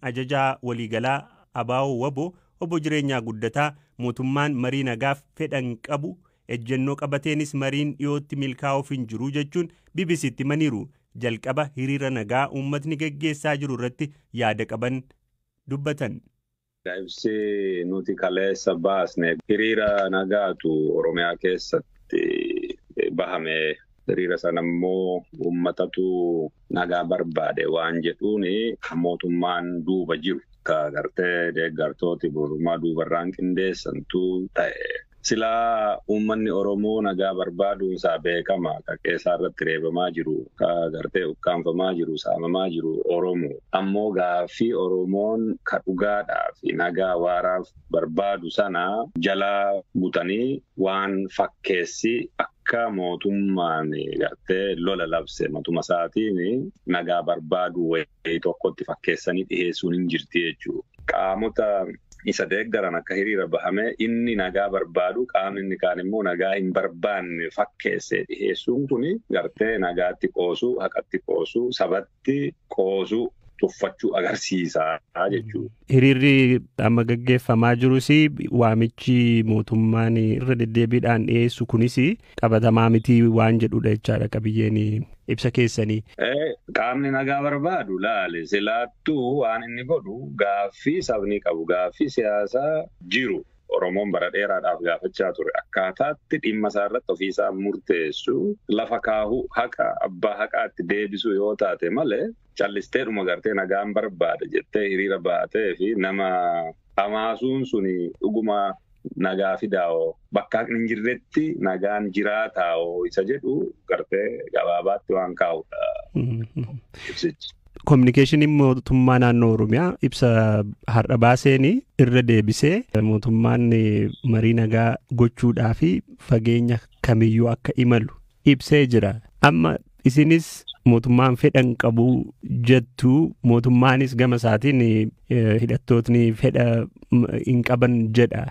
Ajajaa waliigalaa ABO WBO obbo Jireenyaa Guddataa mootummaan marii nagaaf fedhan qabu ejjennoo qabateenis mariin dhiyootti milkaa'uuf hin jiru jechuun BBCtti himaniiru. Jalqaba hiriira nagaa uummatni geggeessaa jiru irratti yaada qaban dubbatan. Ibsi nuti kaleessa baasne hiriira nagaatu Oromiyaa keessatti bahame. Hiriira sana immoo uummatatu nagaa barbaade waan jedhuun mootummaan duuba jiru. Ka gartee deeggartooti mootummaa duubarraan qindeessantu ta'e. Silaa uummanni Oromoo nagaa barbaaduun isaa beekama. Ka qeessaa irratti reebamaa jiru, ka gartee ukkaanfamaa jiru, saamamaa jiru Oromoo. Ammoo gaaffii Oromoon ka dhugaadhaa fi nagaa waaraaf barbaadu sana jalaa butanii waan fakkeessi akka mootummaan gartee lola labse matuma isaatiin nagaa barbaadu wayii tokkotti fakkeessanii dhiheessuun hin jirti jechuudha. Qaamota isa deeggaran akka hiriira bahame inni nagaa barbaadu qaamni inni kaan immoo nagaa hin barbaanne fakkeessee dhiheessuun kun gartee nagaatti qoosuu, haqatti qoosuu, sabatti qoosuu tuffachuu agarsiisa jechuudha. Hiriirri amma gaggeeffamaa jirus waamichi mootummaan irra deddeebiidhaan dhiyeessu kunis qabatamaa miti waan jedhudha jechaadha qabiyyeen ibsa keessanii. Qaamni nagaa barbaadu laale silaattuu waan inni godhu gaaffii sabni qabu gaaffii siyaasaa jiru. Oromoon bara dheeraadhaaf gaafachaa ture. Akkaataatti dhimma isaa irratti ofiisaa murteessu lafa kaahuu haqa abbaa haqaatti deebisuu yoo taate malee callisteedhuma gartee nagaan barbaada jettee hiriira baatee fi nama hamaasuun suni dhuguma nagaa fidaa'oo bakka haqni hin jirretti nagaan jiraataa'oo isa jedhu gartee gabaabaatti waan kaa'udha ibsichi. Kominikeeshiniin mootummaa naannoo Oromiyaa ibsa har'a baaseen irra deebisee mootummaan marii nagaa gochuudhaa fi fageenya kamiyyuu akka imalu ibsee jira. Amma isinis mootummaan fedhan qabu jettu mootummaanis gama isaatiin hidhattootni fedha hin qaban jedha.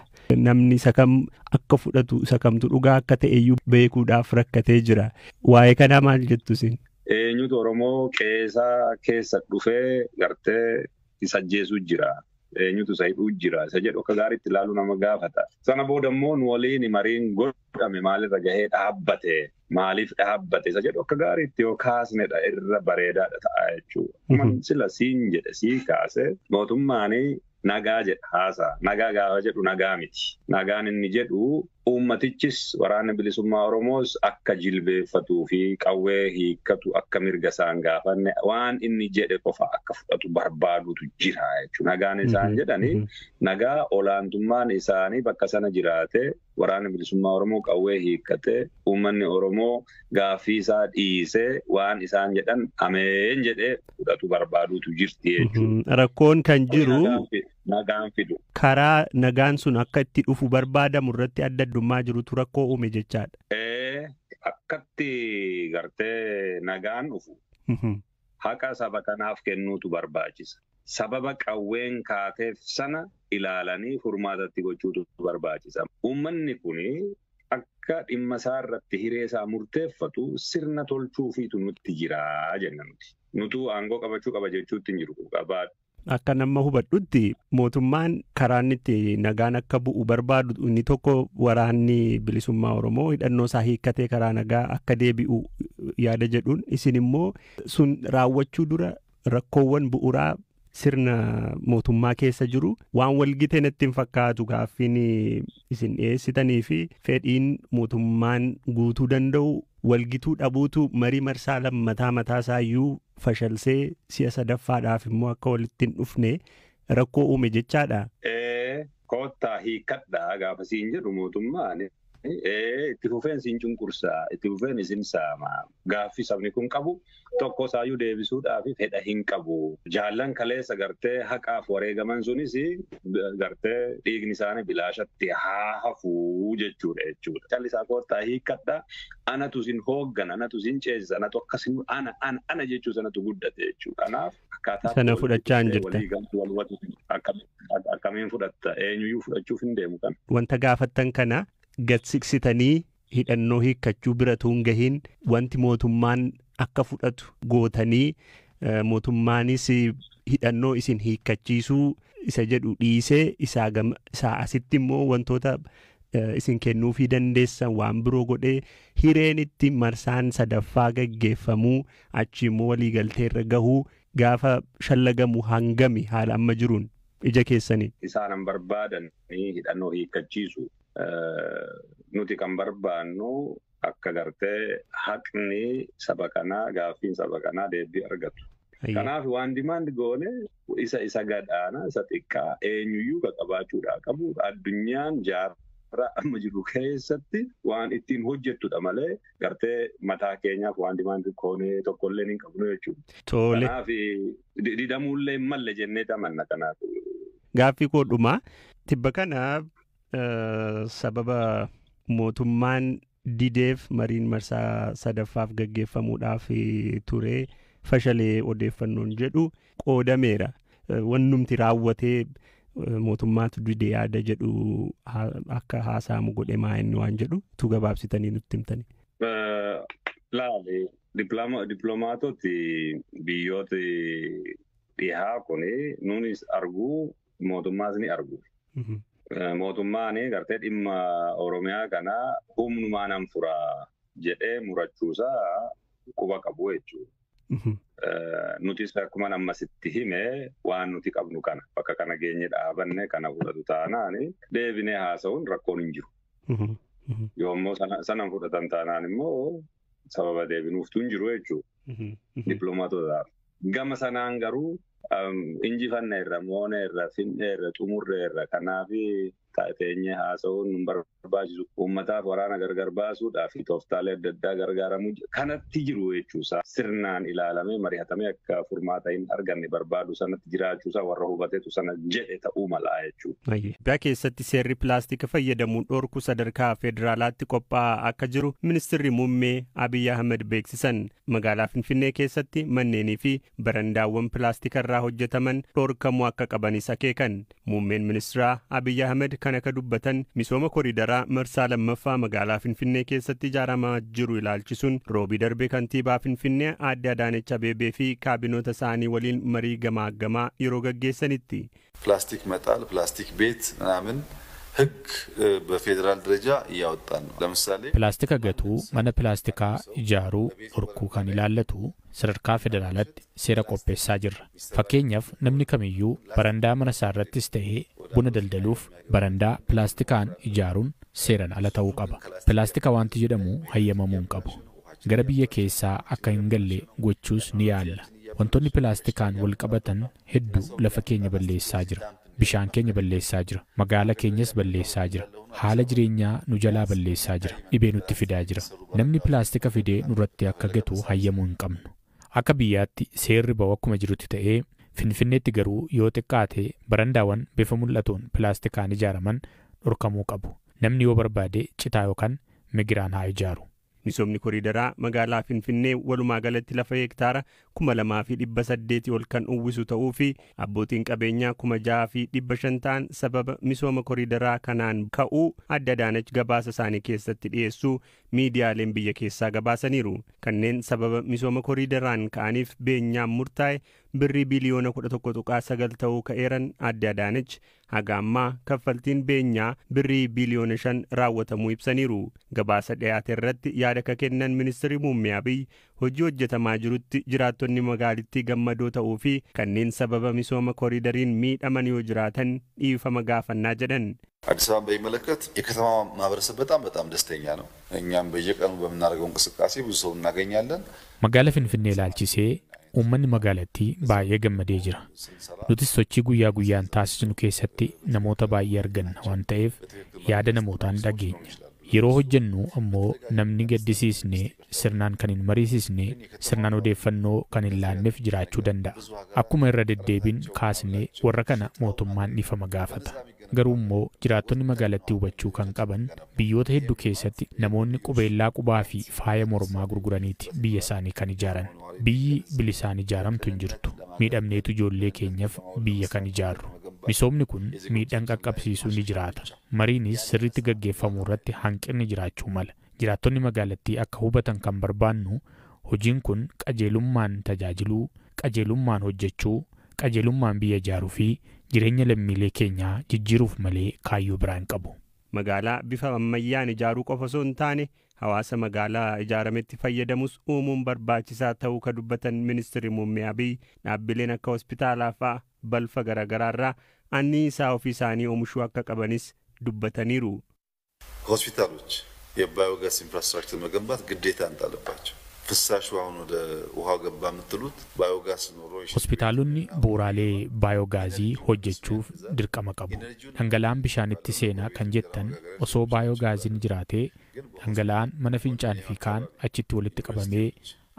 Namni isa kam akka fudhatu isa kamtu dhugaa akka ta'eyyuu beekuudhaaf rakkatee jira. Waa'ee kanaa maal jettu isin? Eenyutu Oromoo qeesaa keessa dhufee gartee isa ajjeesuu jira. Eenyutu isa hidhuu jira. Isa jedhu akka gaariitti ilaaluu nama gaafata. Sana booda immoo nu waliin mariin godhame maalirra gahee dhaabbate maaliif dhaabbate isa jedhu akka gaariitti yoo kaasnedha irra bareedaadha ta'a jechuudha. Sila siin jedhe sii kaase mootummaan nagaa jedha haasaa. Nagaa gaafa jedhu nagaa miti. Nagaan inni jedhu uummatichis waraanni bilisummaa Oromoos akka jilbeeffatuu fi qawwee hiikkatu akka mirga isaan gaafanne waan inni jedhe qofa akka fudhatu barbaadutu jira jechuudha. Nagaan isaan jedhanii nagaa olaantummaan isaanii bakka sana jiraate waraanni bilisummaa Oromoo qawwee hiikkate uummanni Oromoo gaaffii isaa dhiisee waan isaan jedhan ameen jedhee fudhatu barbaadutu jirti jechuudha. Rakkoon kan jiru Nagaan fidu. Karaa nagaan sun akka itti dhufu barbaadamu irratti adda addummaa jirutu rakkoo uume jechaadha. Akkatti gartee nagaan dhufu haqa saba kanaaf kennuutu barbaachisa. Sababa qawween kaateef sana ilaalanii furmaatatti gochuutu barbaachisa. Uummanni kun akka dhimma isaa irratti hiree isaa murteeffatu sirna tolchuufiitu nutti jira jenna nuti. Nutu aangoo qabachuu qaba jechuutti hin jiru. Akka nama hubadhutti mootummaan karaan itti nagaan akka bu'u barbaadu inni tokko waraanni bilisummaa Oromoo hidhannoo isaa hiikkatee karaa nagaa akka deebi'u yaada jedhuun isin immoo sun raawwachuu dura rakkoowwan bu'uuraa sirna mootummaa keessa jiru waan walgitee natti hin fakkaatu gaaffiin isin dhiyeessitanii fi fedhiin mootummaan guutuu danda'u walgituu dhabuutu marii marsaa lammataa mataa isaayyuu fashalsee si'a sadaffaadhaaf immoo akka walitti hin dhufne rakkoo uume jechaadha. Koottaa hiikkadhaa gaafa siin jedhu mootummaan itti fufeen siin cunqursaa, itti fufeen isin saamaa. Gaaffii sabni kun qabu tokko isaayyuu deebisuudhaaf fedha hin qabu. Jaallan kaleessa gartee haqaaf wareegaman sunis gartee dhiigni isaanii bilaashatti haa hafuu jechuudha jechuudha. Callisaa koottaa hiikkadhaa anatu isin hooggana, anatu isin ceesisa, anatu akkasin ana ana ana jechuu sanatu guddate jechuudha. Kanaaf akkaataa sana fudhachaa hin jirtan. Akkamiin fudhatta? Eenyuyyuu fudhachuuf hin deemu kana. Wanta gaafattan kana gad siqsitanii hidhannoo hiikkachuu bira tuun gahiin wanti mootummaan akka fudhatu gootanii mootummaanis Hidhannoo isin hiikkachiisuu isa jedhu dhiisee isaa asitti immoo wantoota isin kennuufii dandeessan waan biroo godhee hireen itti marsaan sadaffaa gaggeeffamuu achi immoo waliigalteerra gahuu gaafa shallagamu hangami haala amma jiruun ija keessaniin? Isaan hin barbaadan hidhannoo hiikkachiisu. Nuti kan barbaannu akka gartee haqni saba kanaa, gaaffiin saba kanaa deebii argatu. Kanaaf waan demand goone isa gadaanaa, isa xiqqaa eenyuyyuu ka qabaachuudhaa qabu, addunyaan jaarraa amma jiru keessatti waan ittiin hojjettudha malee gartee mataa keenyaaf waan demand goone tokkollee hin qabnu jechuudha. Tole. Kanaaf didamuullee hin malle jennee amanna kanaaf. Gaaffii koo dhumaa, tibba kana sababa mootummaan dideef mariin marsaa sadaffaaf gaggeeffamuudhaaf ture fashalee odeeffannoon jedhu qoodameera. Wannumti raawwatee mootummaatu dide yaada jedhu akka haasa'amu godhe maa inni waan jedhu tu gabaabsitanii nutti himtani. Laali, dippiloomaatoti biyyooti dhihaa kuni nunis arguu, mootummaas ni argu. Mootummaan gartee dhimma Oromiyaa kana humnumaan an furaa jedhee murachuusaa quba qabu jechuudha. Nutis akkuma ammasitti hime, waan nuti qabnu kana bakka kana geenye dhaabanne kana fudhatu taanaan deebinee haasa'uun rakkoon hin jiru. Yoommoo sana fudhatan taanaan immoo sababa deebinuuftu hin jiru jechuudha. Dippiloomaatotaaf. Gama sanaan garuu injifanneerra, mooneerra, finneerra, xumurreerra, kanaaf teenyee haasa'uun nu barbaachisu. Uummataaf waraana gargar baasuudhaa fi tooftaalee adda addaa gargaaramuu kanatti jiru jechuusaa, sirnaan ilaalamee mari'atamee akka furmaata hin arganne barbaadu sanatti jiraachuusaa warra hubateetu sana jedhe ta'uu malaa jechuudha. Itoophiyaa keessatti seerri pilaastika fayyadamuun dhorku sadarkaa federaalaatti qophaa'aa akka jiru ministirri muummee Abiyyi Ahmed beeksisan. Magaalaa Finfinnee keessatti manneenii fi barandaawwan pilaastika irraa hojjetaman dhorkamuu akka qabanis akeekan. Muummeen ministiraa Abiyyi Ahmed kana ka dubbatan misooma koriidaraa marsaa lammaffaa magaalaa Finfinnee keessatti ijaaramaa jiru ilaalchisuun roobii darbe kantiibaa Finfinnee aadde Adaanech Abeebee fi kaabinoota isaanii waliin marii gamaa gamaa yeroo gaggeessanitti. ፕላስቲክ መጣል፣ ፕላስቲክ ቤት ምናምን ህግ በፌዴራል ደረጃ እያወጣን ነው። ለምሳሌ Pilaastika gatuu, mana pilaastikaa ijaaruu dhorkuu kan ilaallatu sadarkaa federaalaatti seera qopheessaa jirra. Fakkeenyaaf, namni kamiyyuu barandaa mana isaa irrattis ta'ee buna daldaluuf barandaa pilaastikaan ijaaruun seeraan ala ta'uu qaba. Pilaastika wanti jedhamu hayyamamuu hin qabu. Gara biyya keessaa akka hin galle gochuus ni yaalla. Wantoonni pilaastikaan wal qabatan hedduu lafa keenya balleessaa jira. Bishaan keenya balleessaa jira. Magaala keenyas balleessaa jira. Haala jireenyaa nu jalaa balleessaa jira. Dhibee nutti fidaa jira. Namni pilaastika fidee nurratti akka gatu hayyamuu hin qabnu. Akka biyyaatti seerri ba'u akkuma jirutti ta'ee, Finfinneetti garuu yoo xiqqaate barandaawwan bifa mul'atuun pilaastikaan ijaaraman dhorkamuu qabu. Namni yoo barbaade citaa yookaan migiraan haa ijaaru. Misoomni koriidaraa magaalaa Finfinnee walumaa galatti lafa hektaara 2800 ol kan uwwisu ta'uu fi abbootiin qabeenyaa 6500 ta'an sababa misooma koriidaraa kanaan ka'uu adde Adaanech gabaasa isaanii keessatti dhiyeessuu miidiyaaleen biyya keessaa gabaasaniiru. Kanneen sababa misooma koriidaraan ka'aniif beenyaan murtaa'e birrii biliyoona 11.9 ta'uu ka'eeran adde Adaanech haga ammaa kaffaltiin beenyaa birrii biliyoona 5 raawwatamuu ibsaniiru. Gabaasa dhiyaate irratti yaada ka kennan ministeerri muummee Abiy hojii hojjetamaa jirutti jiraattonni magaalittii gammadoo ta'uu fi kanneen sababa misooma koriidariin miidhaman yoo jiraatan dhiifama gaafannaa jedhan. አዲስ አበባን በሚመለከት የከተማ ማህበረሰብ በጣም በጣም ደስተኛ ነው። እኛም በየቀኑ በምናደርገው እንቅስቃሴ ብዙ ሰው እናገኛለን። Magaala Finfinnee ilaalchisee uummanni magaalattii baay'ee gammadee jira. Nutis sochii guyyaa guyyaan taasisnu keessatti namoota baay'ee arganna waan ta'eef yaada namootaan dhageenya. Yeroo hojjennu ammoo namni gaddisiisne, sirnaan kan hin mariisisne, sirnaan odeeffannoo kan hin laanneef jiraachuu danda'a. Akkuma irra deddeebiin kaasne, warra kana mootummaan dhiifama gaafata. Garuu immoo jiraattonni magaalattii hubachuu kan qaban, biyyoota hedduu keessatti namoonni qubeellaa qubaa fi faaya mormaa gurguraniiti biyya isaanii kan ijaaran. Biyyi bilisaan ijaaramtu hin jirtu. Miidhamneetu ijoollee keenyaaf biyya kan ijaarru. Misoomni kun miidhaan qaqqabsiisuu ni jiraata. Mariinis sirriitti gaggeeffamuu irratti hanqinni jiraachuu mala. Jiraattonni magaalattii akka hubatan kan barbaannu, hojiin kun qajeelummaan tajaajiluu, qajeelummaan hojjechuu, Qajeelummaan biyya ijaaruu fi jireenya lammiilee keenyaa jijjiiruuf malee kaayyoo biraa hin qabu. Magaalaa bifa ammayyaan ijaaruu qofa osoo hin taane hawaasa magaalaa ijaarametti fayyadamus uumuun barbaachisaa ta'uu ka dubbatan ministeerri muummee Abiy dhaabbileen akka hospitaalaa fa'a balfa garaagaraarraa anniisaa ofii isaanii oomishuu akka qabanis dubbataniiru. ሆስፒታሎች የባዮጋዝ ኢንፍራስትራክቸር መገንባት ግዴታ እንጣለባቸው። ፍሳሹ አሁን ወደ ውሃው ገባ የምትሉት ባዮጋዝ ኖሮ Hospitaalonni bu'uuraalee baayogaazii hojjechuuf dirqama qabu. Dhangala'aan bishaanitti seenaa kan jettan osoo baayogaaziin jiraatee dhangala'aan mana fincaanii fi kaan achitti walitti qabamee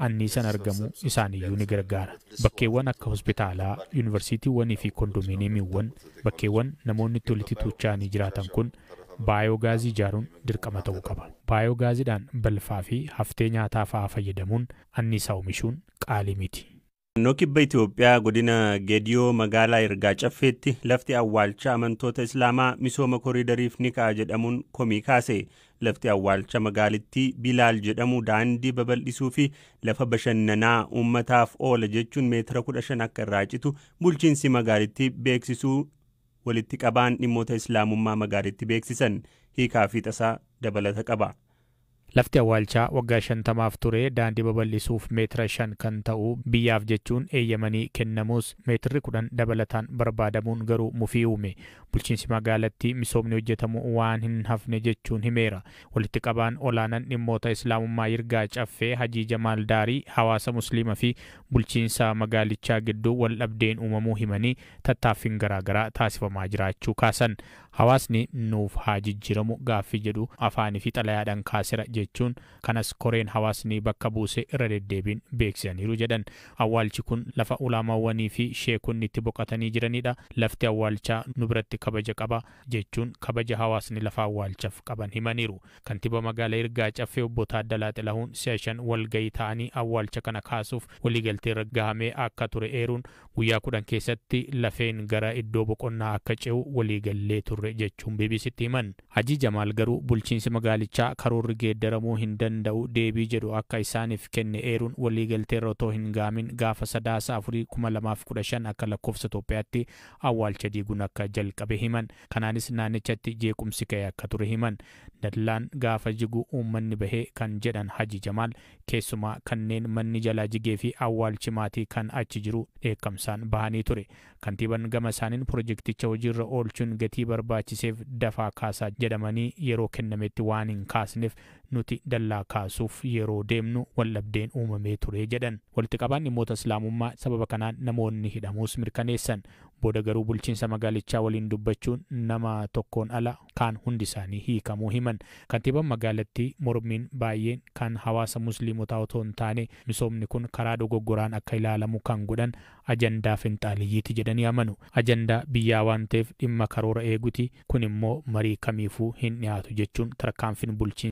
anniisan argamu isaaniyyuu ni gargaara. Bakkeewwan akka hospitaalaa, yuunivarsiitiiwwanii fi kondominiyeemiiwwan bakkeewwan namoonni itti walitti tuucha'anii jiraatan kun baayogaazii ijaaruun dirqama ta'uu qaba. Baayogaaziidhaan balfaa fi haftee nyaataa fa'aa fayyadamuun anniisaa oomishuun qaalii miti. Naannoo kibba Itoophiyaa godina Geediyoo magaalaa Yirgaa Caffeetti lafti awwaalcha amantoota Islaamaa misooma koriidariif ni ka'a jedhamuun komii kaase. Lafti awwaalcha magaalittii Bilaal jedhamu daandii babal'isuu fi lafa bashannanaa uummataaf oola jechuun meetira 15 akka irraa citu bulchiinsi magaalittii beeksisuu walitti qabaan dhimmoota Islaamummaa magaalittii beeksisan hiikaa fi tasaa dabalata qaba. Lafti awwaalchaa waggaa 50f ture daandii babal'isuuf meetira 5 kan ta'u biyyaaf jechuun eeyyamanii kennamus meetirri 10 dabalataan barbaadamuun garuu mufii uume. Bulchiinsi magaalattii misoomni hojjetamu waan hin hafne jechuun himeera. Walitti qabaan olaanaan dhimmoota Islaamummaa Yirgaa Caffee Hajii Jamaal Daarii hawaasa Musliimaa fi bulchiinsa magaalichaa gidduu wal dhabdeen uumamuu himanii tattaaffiin garaagaraa taasifamaa jiraachuu kaasan. Hawaasni nuuf haa jijjiiramu gaaffii jedhu afaanii fi xalayaadhaan kaasera jechuun kanas koreen hawaasni bakka buuse irra deddeebiin beeksisaniiru jedhan. Awwaalchi kun lafa ulaamaawwanii fi sheekonni itti boqotanii jiranidha. Lafti awwaalchaa nu biratti kabaja qaba jechuun kabaja hawaasni lafa awwaalchaaf qaban himaniiru. Kantiibaa magaalaa Yirgaa Caffee obbo Taaddalaa Xilahuun si'a 5 walgayii ta'anii awwaalcha kana kaasuuf waliigaltee irra gahamee akka ture eeruun guyyaa 10 keessatti lafeen gara iddoo boqonnaa akka ce'u waliigallee turre jechuun BBCtti himan. Hajii Jamaal garuu bulchiinsi magaalichaa karoorri geeddaramuu hin danda'u deebii jedhu akka isaaniif kenne eeruun waliigaltee irra otoo hin gaamin gaafa 3 4 2015 akka lakkoofsa Itoophiyaatti awwaalcha diiguun akka jalqabe himan. Kanaanis naannichatti jeequmsi ka'e akka ture himan. Dallaan gaafa jigu uummanni bahee kan jedhan Hajii Jamaal keessumaa kanneen manni jalaa jigee fi awwaalchi maatii kan achi jiru dheekkamsaan bahanii ture. Kantiibaan gama isaaniin pirojekticha hojiirra oolchuun gatii barbaachiseef dafaa kaasaa jedhamanii yeroo kennametti waan hin kaasneef nuti dallaa kaasuuf yeroo deemnu waldhabdeen uumamee ture jedhan. Walitti qabaan dhimmoota Islaamummaa sababa kanaan namoonni hidhamuus mirkaneessan. Booda garuu bulchiinsa magaalichaa waliin dubbachuun nama tokkoon ala kaan hundi isaanii hiikamuu himan. Kantiibaan magaalattii mormiin baay'een kan hawaasa musliimotaa otoo hin taane misoomni kun karaa dogoggoraan akka ilaalamu kan godhan ajandaa finxaaliyyiiti jedhanii amanu. Ajandaa biyyaa waan ta'eef dhimma karoora eeguti kun immoo marii kamiifuu hin dhiyaatu jechuun tarkaanfiin bulchiinsa.